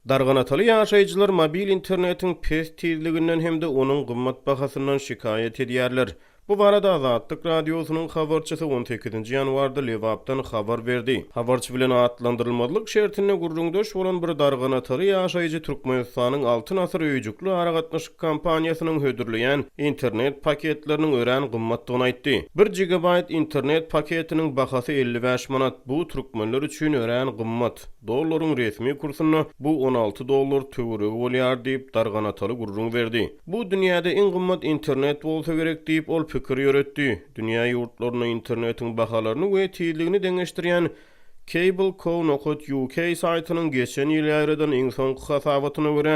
Darganataly ýaşaýjylar mobil internetiň pes tizliginden hem-de onuň gymmat bahasyndan şikaýat edýärler. Bu barada Azatlyk Radiosynyň habarçysy on sekizinji ýanwarda Lebapdan habar berdi. Habarçy bilen atlandyrylmazlyk şertinde gürrüňdeş bolan bir darganataly ýaşaýjy Türkmenistanyň Altyn asyr öýjükli aragatnaşyk kompaniýasynyň hödürleýän internet paketleriniň örän gymmatdygyny aýtdy. Bir gigabaýt internet paketiniň bahasy 55 manat, bu türkmenler üçin örän gymmat. Dollaryň resmi kursunda bu 16 dollar töweregi bolýar diýip, Darganataly gürrüň berdi. Bu dünýäde iň gymmat internet bolsa gerek diýip, ol pikir ýöretdi. Dünýä ýurtlarynda internetiň bahalaryny we tizligini deňeşdirýän Cable Co. Nokat UK saýtynyň geçen ýyl ýaýradan iň soňky hasabatyna görä,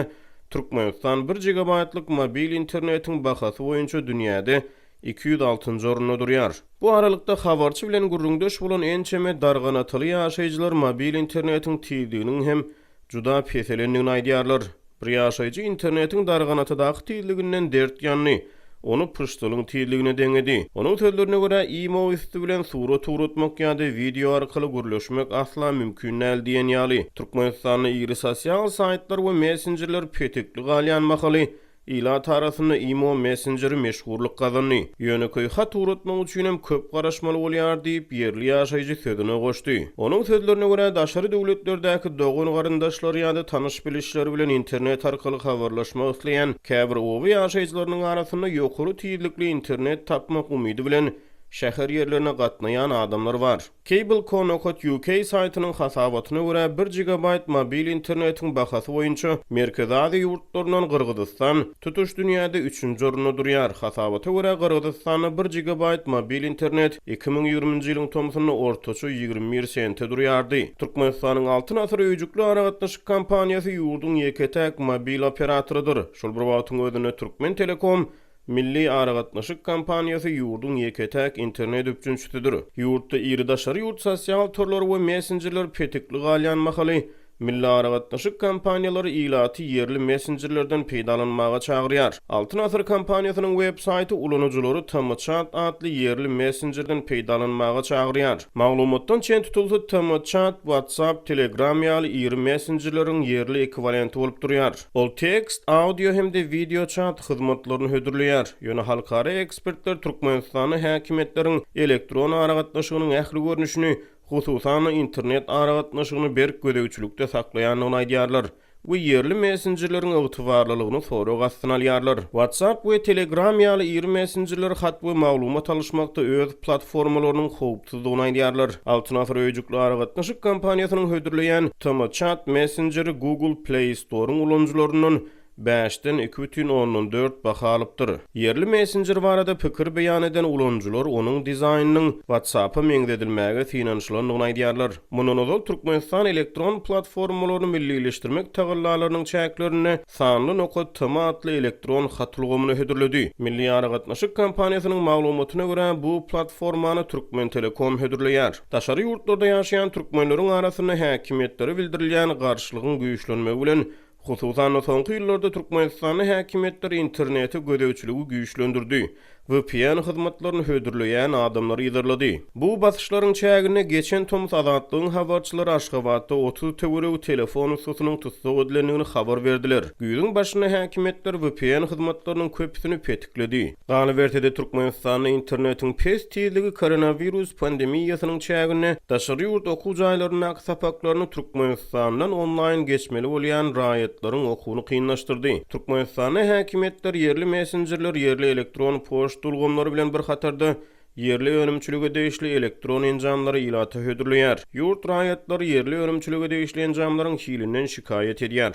Türkmenistan bir gigabaýtlyk mobil internetiň bahasy boýunça dünýäde 206-njy orunda durýar. Bu aralykda, habarçy bilen gürrüňdeş bolan ençeme darganataly ýaşaýjylar mobil internetiň tizliginiň hem juda peselendigini aýdýarlar. Bir ýaşaýjy internetiň darganatadaky tizliginden dert ýandy, ony pyşdylyň tizligine deňedi. Onuň sözlerine görä, imo üsti bilen surat ugratmak ýa-da wideo arkaly gürleşmek asla mümkin däl diýen ýaly. Türkmenistanda iri sosial saýtlar we messenjerler petekli galýan mahaly, Ilat arasynda imo messenjeri meşhurlyk gazandy. Ýönekeý hat ugratmak üçinem köp garaşmaly bolýar diýip, ýerli ýaşaýjy sözüne goşdy. Onuň sözlerine görä, daşary döwletlerdäki dogan-garyndaşlary ýa-da tanyş-bilişleri bilen internet arkaly habarlaşmak isleýän käbir oba ýaşaýjylarynyň arasynda ýokary tizlikli internet tapmak umydy bilen şäher ýerlerine gatnaýan adamlar bar. Cable.co nokat UK saýtynyň hasabatyna görä, bir gigabaýt mobil internetiň bahasy boýunça Merkezi Aziýa ýurtlaryndan Gyrgyzystan tutuş dünýäde üçünji orunda durýar. Hasabata görä, Gyrgyzystanda bir gigabaýt mobil internet 2020-nji ýylyň tomsunda ortaça 21 sente durýardy. Türkmenistanyň Altyn asyr öýjükli aragatnaşyk kompaniýasy ýurduň ýeke-täk mobil operatorydyr. Şol bir wagtyň özünde Türkmentelekom Milli aragatnaşyk kompaniýasy ýurduň ýeke-täk internet üpjünçisidir. Ýurtda iri daşary ýurt sosial torlary we messenjerler petikli galýan mahaly, milli aragatnaşyk kompaniýalary ilaty ýerli messenjerlerden peýdalanmaga çagyrýar. Altyn asyr kompaniýasynyň web saýty ulanyjylary TMChat atly ýerli messenjerden peýdalanmaga çagyrýar. Maglumatdan çen tutulsa, TMChat, WhatsApp, Telegram ýaly iri messenjerleriň ýerli ekwiwalenti bolup durýar. Ol tekst, audio hem-de wideo çat hyzmatlaryny hödürleýär. Ýöne halkara ekspertler Türkmenistanda häkimiýetleriň elektron aragatnaşygynyň ähli görnüşini, hususan-da internet aragatnaşygyny berk gözegçilikde saklaýandygyny aýdýarlar we ýerli messenjerleriň ygtybarlylygyny sorag astyna alýarlar. WhatsApp we Telegram ýaly iri messenjerler hat we maglumat alyşmakda öz platformalarynyň howpsuzdygyny aýdýarlar. Altyn asyr öýjükli aragatnaşyk kompaniýasynyň hödürleýän TMChat messenjeri Google Play Store-yň ulanyjylaryndan bäşden iki bütin ondan dört baha alypdyr. Ýerli messenjer barada pikir beýan eden ulanyjylar onuň dizaýnynyň WhatsApp-a meňzedilmäge synanyşylandygyny aýdýarlar. Mundan ozal Türkmenistan elektron platformalaryny millileşdirmek tagallalarynyň çäklerinde Sanly nokat TM atly elektron hat ulgamyny hödürledi. Milli aragatnaşyk kompaniýasynyň maglumatyna görä, bu platformany Türkmentelekom hödürleýär. Daşary ýurtlarda ýaşaýan türkmenleriň arasynda häkimiýetlere bildirilýän garşylygyň güýçlenmegi bilen, hususan-da soňky ýyllarda Türkmenistanda häkimiýetler internete gözegçiligi güýçlendirdi. VPN hyzmatlaryny hödürleýän adamlary yzarlady. Bu basyşlaryň çäginde geçen tomus Azatlygyň habarçylary Aşgabatda 30 töweregi telefon ussasynyň tussag edilendigini habar berdiler. Güýzüň başynda häkimiýetler VPN hyzmatlarynyň köpüsini petikledi. Galyberse-de, Türkmenistanda internetiň pes tizligi koronawirus pandemiýasynyň çäginde daşary ýurt okuw jaýlaryndaky sapaklaryny Türkmenistandan onlaýn geçmeli bolýan raýatlaryň okuwyny kynlaşdyrdy. Türkmenistanda häkimiýetler ýerli messenjerler, ýerli elektron poçta ulgamlary bilen bir hatarda, ýerli önümçilige degişli elektron enjamlary ilata hödürleýär. Ýurt raýatlary ýerli önümçilige degişli enjamlaryň hilinden şikaýat edýär.